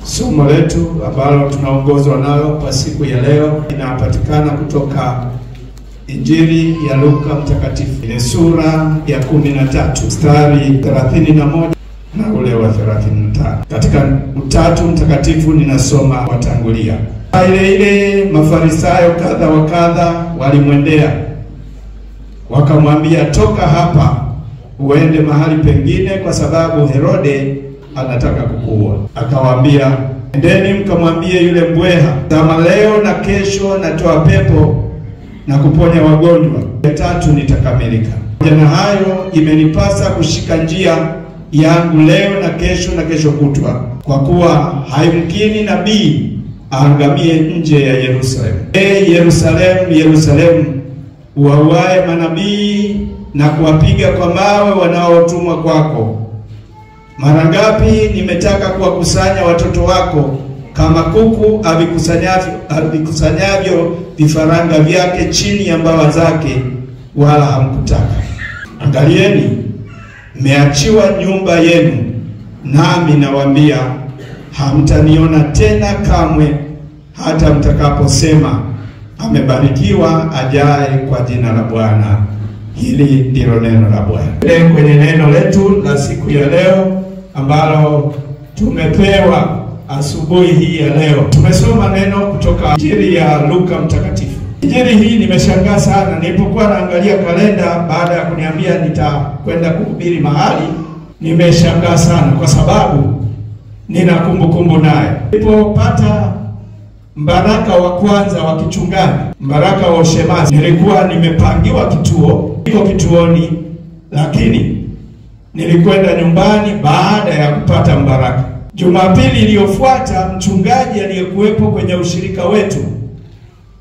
Somo letu ambalo tunaongozwa nalo kwa siku ya leo inapatikana kutoka Injili ya Luka Mtakatifu, ile sura ya 13 mstari 31 na ule wa 35. Katika Utatu Mtakatifu ninasoma watangulia. Ile ile Mafarisayo kadha wa kadha walimwendea wakamwambia, toka hapa uende mahali pengine, kwa sababu Herode anataka kukuua. Akawaambia, endeni mkamwambie yule mbweha, tazama leo na kesho natoa pepo na kuponya wagonjwa, tatu nitakamilika. Na hayo imenipasa kushika njia yangu leo na kesho na kesho kutwa, kwa kuwa haimkini nabii aangamie nje ya Yerusalemu. E Yerusalemu, Yerusalemu, uwauaye manabii na kuwapiga kwa mawe wanaotumwa kwako. Mara ngapi nimetaka kuwakusanya watoto wako kama kuku avikusanyavyo vifaranga vyake chini ya mbawa zake, wala hamkutaka. Angalieni, mmeachiwa nyumba yenu, nami nawaambia hamtaniona tena kamwe, hata mtakaposema, amebarikiwa ajaye kwa jina la Bwana. Hili ndilo neno la Bwana. Leo kwenye neno letu la siku ya leo ambalo tumepewa asubuhi hii ya leo, tumesoma neno kutoka Injili ya Luka Mtakatifu. Injili hii nimeshangaa sana nilipokuwa naangalia kalenda baada ya kuniambia nitakwenda kuhubiri mahali. Nimeshangaa sana kwa sababu nina kumbukumbu naye. Nilipopata mbaraka wa kwanza wa kichungaji, mbaraka wa ushemasi, nilikuwa nimepangiwa kituo, niko kituoni, lakini nilikwenda nyumbani baada ya kupata mbaraka. Jumapili iliyofuata mchungaji aliyekuwepo kwenye ushirika wetu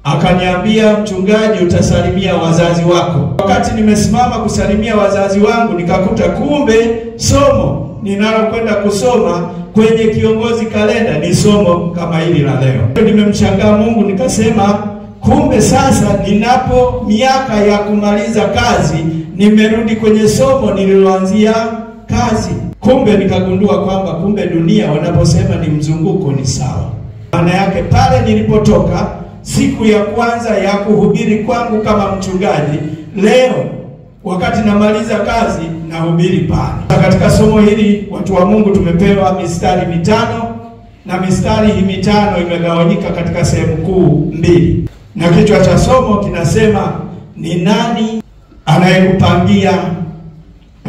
akaniambia, mchungaji, utasalimia wazazi wako. Wakati nimesimama kusalimia wazazi wangu, nikakuta kumbe somo ninalokwenda kusoma kwenye kiongozi kalenda ni somo kama hili la leo. Nimemshangaa Mungu, nikasema kumbe sasa ninapo miaka ya kumaliza kazi nimerudi kwenye somo nililoanzia kazi. Kumbe nikagundua kwamba kumbe dunia wanaposema ni mzunguko ni sawa. Maana yake pale nilipotoka siku ya kwanza ya kuhubiri kwangu kama mchungaji, leo wakati namaliza kazi nahubiri pale. Katika somo hili watu wa Mungu tumepewa mistari mitano, na mistari hii mitano imegawanyika katika sehemu kuu mbili. Na kichwa cha somo kinasema, ni nani anayekupangia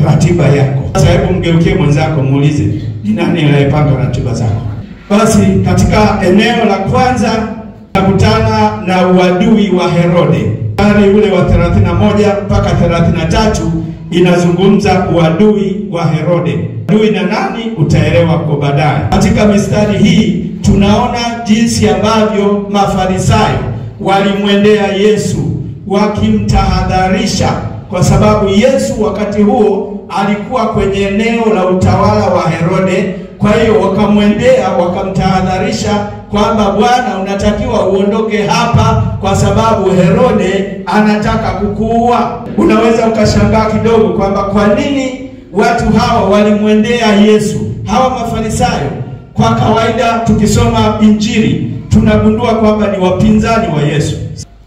ratiba yako? Sasa hebu mgeukie mwenzako muulize, ni nani anayepanga ratiba zako? Basi katika eneo la kwanza nakutana na uadui wa Herode. Mstari ule wa 31 mpaka 33 inazungumza uadui wa Herode. Adui na nani utaelewa kwa baadaye. Katika mistari hii tunaona jinsi ambavyo Mafarisayo walimwendea Yesu wakimtahadharisha, kwa sababu Yesu wakati huo alikuwa kwenye eneo la utawala wa Herode. Kwa hiyo wakamwendea wakamtahadharisha kwamba Bwana, unatakiwa uondoke hapa kwa sababu Herode anataka kukuua. Unaweza ukashangaa kidogo kwamba kwa nini watu hawa walimwendea Yesu, hawa Mafarisayo. Kwa kawaida tukisoma Injili tunagundua kwamba ni wapinzani wa Yesu.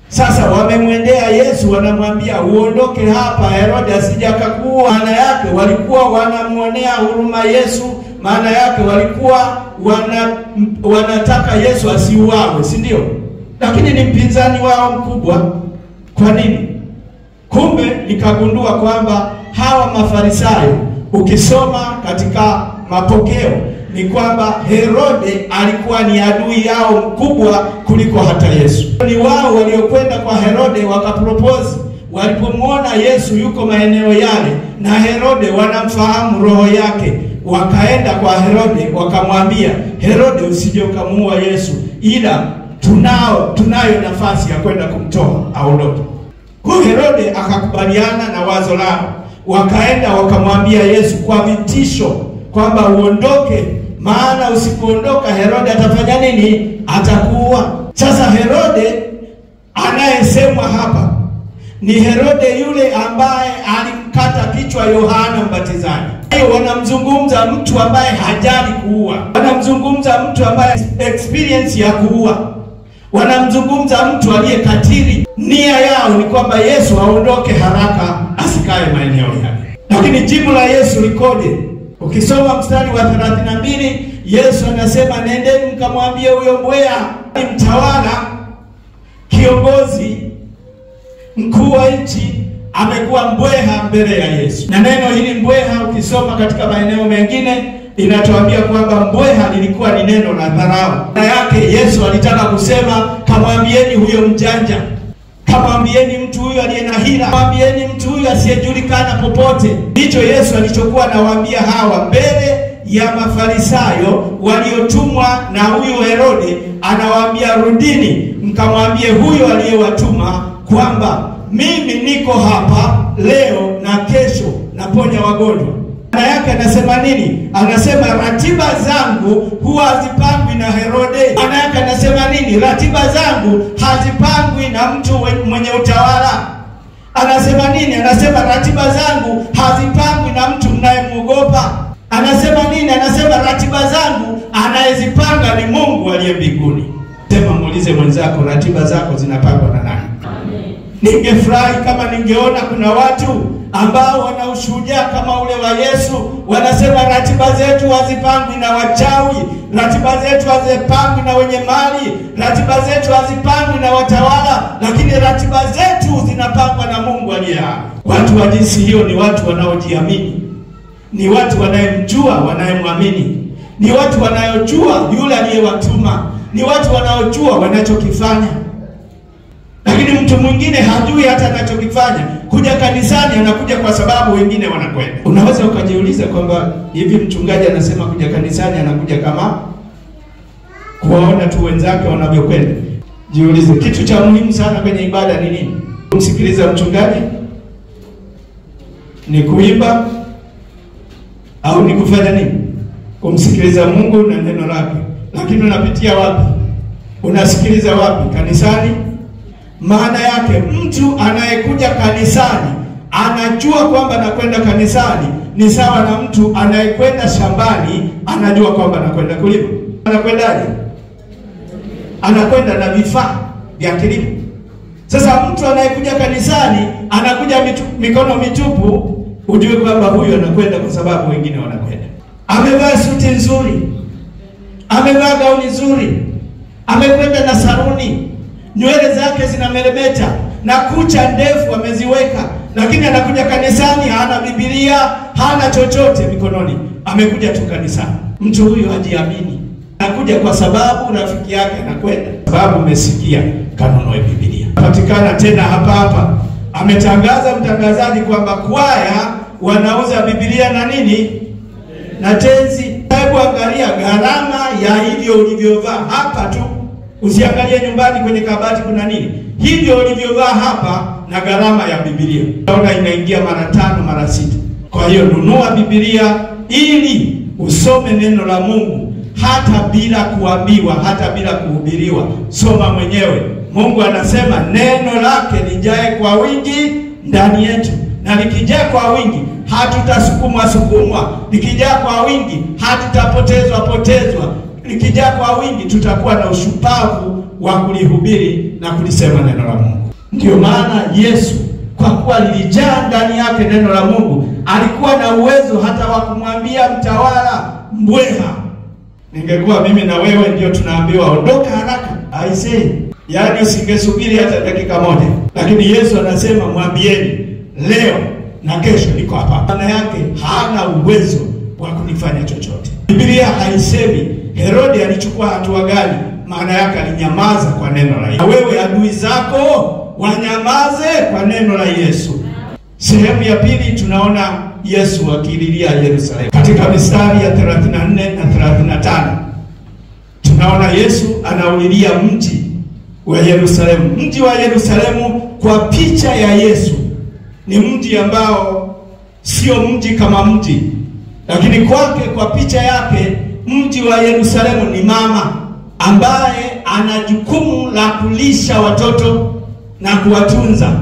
Sasa wamemwendea Yesu, wanamwambia uondoke hapa, Herode asije akakuua. Maana yake walikuwa wanamuonea huruma Yesu, maana yake walikuwa wanataka Yesu asiuawe, si ndio? Lakini ni mpinzani wao mkubwa. Kwa nini? Kumbe nikagundua kwamba hawa Mafarisayo, ukisoma katika mapokeo, ni kwamba Herode alikuwa ni adui yao mkubwa kuliko hata Yesu. Ni wao waliokwenda kwa Herode wakapropose. Walipomuona Yesu yuko maeneo yale na Herode wanamfahamu roho yake, wakaenda kwa Herode wakamwambia, Herode, usije ukamuua Yesu, ila tunayo nafasi ya kwenda kumtoa aondoke. Kwa Herode akakubaliana na wazo lao. Wakaenda wakamwambia Yesu kwa vitisho kwamba uondoke, maana usipoondoka Herode atafanya nini? Atakuua. Sasa Herode anayesemwa hapa ni Herode yule ambaye alimkata kichwa Yohana Mbatizaji. Hiyo wanamzungumza mtu ambaye hajali kuua, wanamzungumza mtu ambaye experience ya kuua, wanamzungumza mtu aliyekatili. Nia yao ni kwamba Yesu aondoke haraka, asikae maeneo yake. Lakini jibu la Yesu likoje? Ukisoma mstari wa 32, Yesu anasema nendeni mkamwambie huyo mbweha, mtawala, kiongozi mkuu wa nchi, amekuwa mbweha mbele ya Yesu. Na neno hili mbweha, ukisoma katika maeneo mengine, inatuambia kwamba mbweha lilikuwa ni neno la dharau. Maana yake Yesu alitaka kusema, kamwambieni huyo mjanja, kamwambieni mtu huyo aliye na hila, kamwambieni mtu huyo asiyejulikana popote. Ndicho Yesu alichokuwa anawaambia hawa mbele ya Mafarisayo waliotumwa na huyu Herode. Anawaambia rudini mkamwambie huyo aliyewatuma kwamba mimi niko hapa leo na kesho naponya wagonjwa. Maana yake anasema nini? Anasema ratiba zangu huwa hazipangwi na Herode. Maana yake anasema nini? Ratiba zangu hazipangwi na mtu mwenye utawala. Anasema nini? Anasema ratiba zangu hazipangwi na mtu mnayemuogopa. Anasema nini? Anasema ratiba zangu anayezipanga ni Mungu aliye mbinguni. Sema, muulize mwenzako, ratiba zako zinapangwa na nani? Ningefurahi kama ningeona kuna watu ambao wana ushujaa kama ule wa Yesu, wanasema ratiba zetu hazipangwi na wachawi, ratiba zetu hazipangwi na wenye mali, ratiba zetu hazipangwi na watawala, lakini ratiba zetu zinapangwa na Mungu aliye hai. Watu wa jinsi hiyo ni watu wanaojiamini, ni watu wanayemjua, wanayemwamini, ni watu wanayojua yule aliyewatuma, ni watu wanaojua wanachokifanya. Lakini mtu mwingine hajui hata anachokifanya. Kuja kanisani anakuja kwa sababu wengine wanakwenda. Unaweza ukajiuliza kwamba hivi mchungaji anasema kuja kanisani anakuja kama kuwaona tu wenzake wanavyokwenda. Jiulize, kitu cha muhimu sana kwenye ibada ni nini? Kumsikiliza mchungaji? Ni kuimba? Au ni kufanya nini? Kumsikiliza Mungu na neno lake. Lakini unapitia wapi? Unasikiliza wapi? Kanisani? Maana yake mtu anayekuja kanisani anajua kwamba anakwenda kanisani ni sawa na mtu anayekwenda shambani anajua kwamba anakwenda kulima. Anakwendaje? Anakwenda na vifaa vya kilimo. Sasa mtu anayekuja kanisani anakuja mikono mitupu, ujue kwamba huyu anakwenda kwa sababu wengine wanakwenda. Amevaa suti nzuri, amevaa gauni nzuri, amekwenda na saruni, nywele zake zinameremeta na kucha ndefu ameziweka, lakini anakuja kanisani hana Biblia, hana chochote mikononi, amekuja tu kanisani. Mtu huyu hajiamini. Anakuja kwa sababu rafiki yake anakwenda. Sababu umesikia, kanunue Biblia. Patikana tena hapa hapa. Ametangaza mtangazaji kwamba kwaya wanauza Biblia na nini? Na tenzi. Hebu angalia gharama ya hivyo ulivyovaa hapa tu. Usiangalie nyumbani kwenye kabati kuna nini. Hivyo ulivyovaa hapa na gharama ya Biblia. Unaona inaingia mara 5 mara 6. Kwa hiyo nunua Biblia ili usome neno la Mungu hata bila kuambiwa, hata bila kuhubiriwa. Soma mwenyewe. Mungu anasema neno lake lijae kwa wingi ndani yetu. Na likijaa kwa wingi hatutasukumwa sukumwa, likijaa kwa wingi hatutapotezwa potezwa, likijaa kwa wingi tutakuwa na ushupavu wa kulihubiri na kulisema neno la Mungu. Ndio maana Yesu kwa kuwa lilijaa ndani yake neno la Mungu, alikuwa na uwezo hata wa kumwambia mtawala mbweha. Ningekuwa mimi na wewe ndio tunaambiwa ondoka haraka, I say, yaani usingesubiri hata dakika moja. Lakini Yesu anasema mwambieni leo na kesho niko hapa. Maana yake hana uwezo wa kunifanya chochote. Biblia haisemi Herode alichukua hatua gani. Maana yake alinyamaza kwa neno la Yesu. Wewe adui zako wanyamaze kwa neno la Yesu. Sehemu ya pili tunaona Yesu akililia Yerusalemu. Katika mistari ya 34 na 35 tunaona Yesu anaulilia mji wa Yerusalemu. Mji wa Yerusalemu kwa picha ya Yesu ni mji ambao sio mji kama mji, lakini kwake, kwa picha yake, mji wa Yerusalemu ni mama ambaye ana jukumu la kulisha watoto na kuwatunza.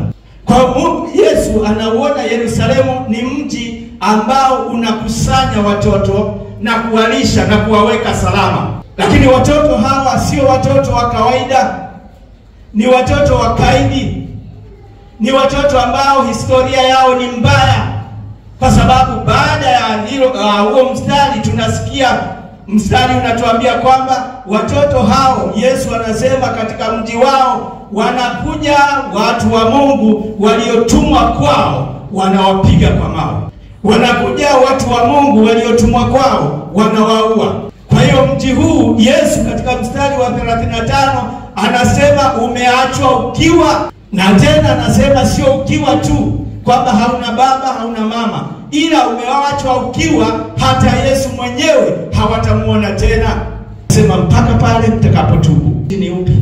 Kwa Yesu anauona Yerusalemu ni mji ambao unakusanya watoto na kuwalisha na kuwaweka salama. Lakini watoto hawa sio watoto wa kawaida, ni watoto wa kaidi, ni watoto ambao historia yao ni mbaya. Kwa sababu baada ya hilo huo mstari tunasikia mstari unatuambia kwamba watoto hao, Yesu anasema katika mji wao wanakuja watu wa Mungu waliotumwa kwao, wanawapiga kwa mawe. Wanakuja watu wa Mungu waliotumwa kwao, wanawaua. Kwa hiyo mji huu Yesu katika mstari wa 35 anasema umeachwa ukiwa. Na tena anasema sio ukiwa tu, kwamba hauna baba hauna mama, ila umeachwa ukiwa, hata Yesu mwenyewe hawatamuona tena. Sema mpaka pale mtakapotubu. Ni upi?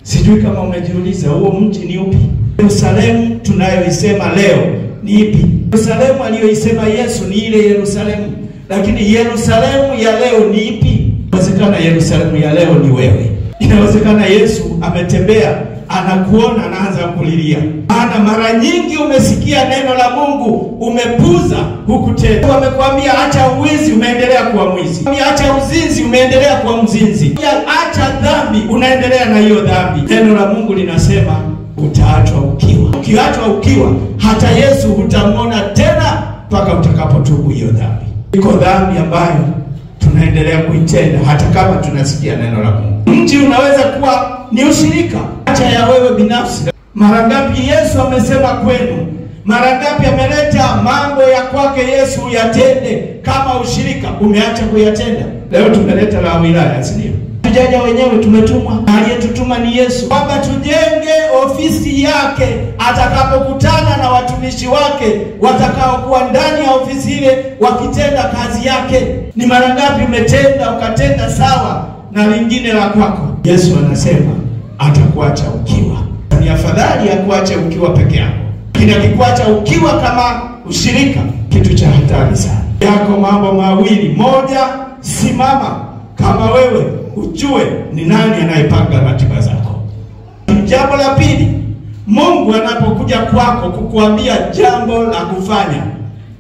Sijui kama umejiuliza huo mji ni upi? Yerusalemu tunayoisema leo ni ipi? Yerusalemu aliyoisema Yesu ni ile Yerusalemu, lakini Yerusalemu ya leo ni ipi? Inawezekana Yerusalemu ya leo ni wewe. Inawezekana Yesu ametembea, anakuona, anaanza kulilia. Maana mara nyingi umesikia neno la Mungu, umepuza hukutenda. Wamekwambia acha uwizi, umeendelea kuwa mwizi. Acha uzinzi, umeendelea kuwa mzinzi. Acha dhambi, unaendelea na hiyo dhambi. Neno la Mungu linasema utaachwa ukiwa. Ukiachwa ukiwa, hata Yesu hutamuona tena mpaka utakapotubu hiyo dhambi. Iko dhambi ambayo tunaendelea kuitenda hata kama tunasikia neno la Mungu. Mji unaweza kuwa ni ushirika, acha ya wewe binafsi. Mara ngapi Yesu amesema kwenu? Mara ngapi ameleta mambo ya kwake Yesu yatende kama ushirika, umeacha kuyatenda? Leo tumeleta la wilaya, si ndio? Tujaja wenyewe, tumetumwa. Aliyetutuma ni Yesu, kwamba tujenge ofisi yake atakapokutana na watumishi wake watakaokuwa ndani ya ofisi ile wakitenda kazi yake. Ni mara ngapi umetenda ukatenda sawa na lingine la kwako? Yesu anasema atakuacha ukiwa. Ni afadhali akuache ukiwa peke yako, lakini akikuacha ukiwa kama ushirika, kitu cha hatari sana. Yako mambo mawili: moja, simama kama wewe ujue ni nani anayepanga ratiba zako. Jambo la pili, Mungu anapokuja kwako kukuambia jambo la kufanya.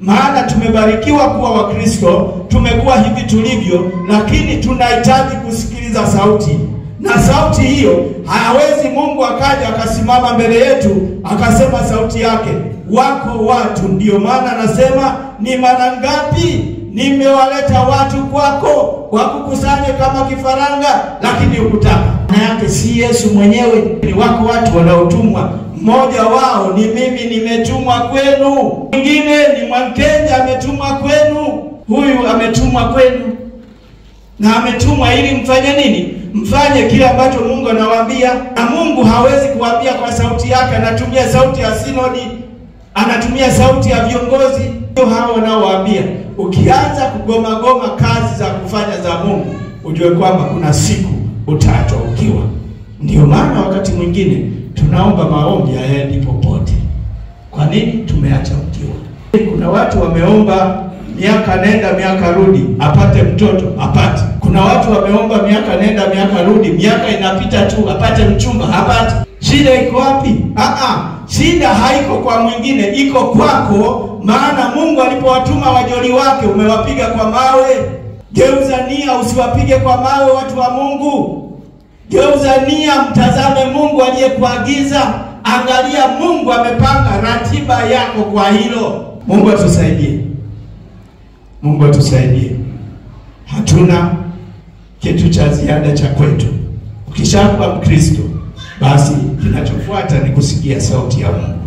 Maana tumebarikiwa kuwa Wakristo, tumekuwa hivi tulivyo, lakini tunahitaji kusikiliza sauti. Na sauti hiyo hawezi Mungu akaja akasimama mbele yetu akasema sauti yake. Wako watu, ndio maana anasema ni mara ngapi nimewaleta watu kwako wakukusanye kama kifaranga, lakini hukutaka. Maana yake si Yesu mwenyewe, ni wako watu wanaotumwa. Mmoja wao ni mimi, nimetumwa kwenu. Mwingine ni Mwankenya ametumwa kwenu. Huyu ametumwa kwenu, na ametumwa ili mfanye nini? Mfanye kile ambacho Mungu anawaambia. Na Mungu hawezi kuambia kwa sauti yake, anatumia sauti ya sinodi, anatumia sauti ya viongozi. Hao wanaowaambia. Ukianza kugoma goma kazi za kufanya za Mungu, ujue kwamba kuna siku utaachwa ukiwa. Ndio maana wakati mwingine tunaomba maombi hayaendi popote. Kwa nini? Tumeacha ukiwa. Kuna watu wameomba miaka nenda miaka rudi apate mtoto, apate. Kuna watu wameomba miaka nenda miaka rudi, miaka inapita tu, apate mchumba, hapati. Shida iko wapi? Shida haiko kwa mwingine, iko kwako. Maana Mungu alipowatuma wajoli wake umewapiga kwa mawe. Geuza nia, usiwapige kwa mawe watu wa Mungu. Geuza nia, mtazame Mungu aliyekuagiza. Angalia Mungu amepanga ratiba yako kwa hilo. Mungu atusaidie. Mungu atusaidie. Hatuna kitu cha ziada cha kwetu. Ukishakuwa Mkristo, basi kinachofuata ni kusikia sauti ya Mungu.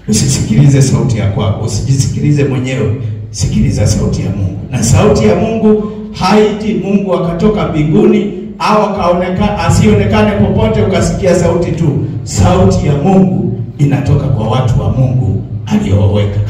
Usisikilize sauti ya kwako, usijisikilize mwenyewe, sikiliza sauti ya Mungu. Na sauti ya Mungu haiji Mungu akatoka mbinguni au akaonekana asionekane popote ukasikia sauti tu. Sauti ya Mungu inatoka kwa watu wa Mungu aliyowaweka.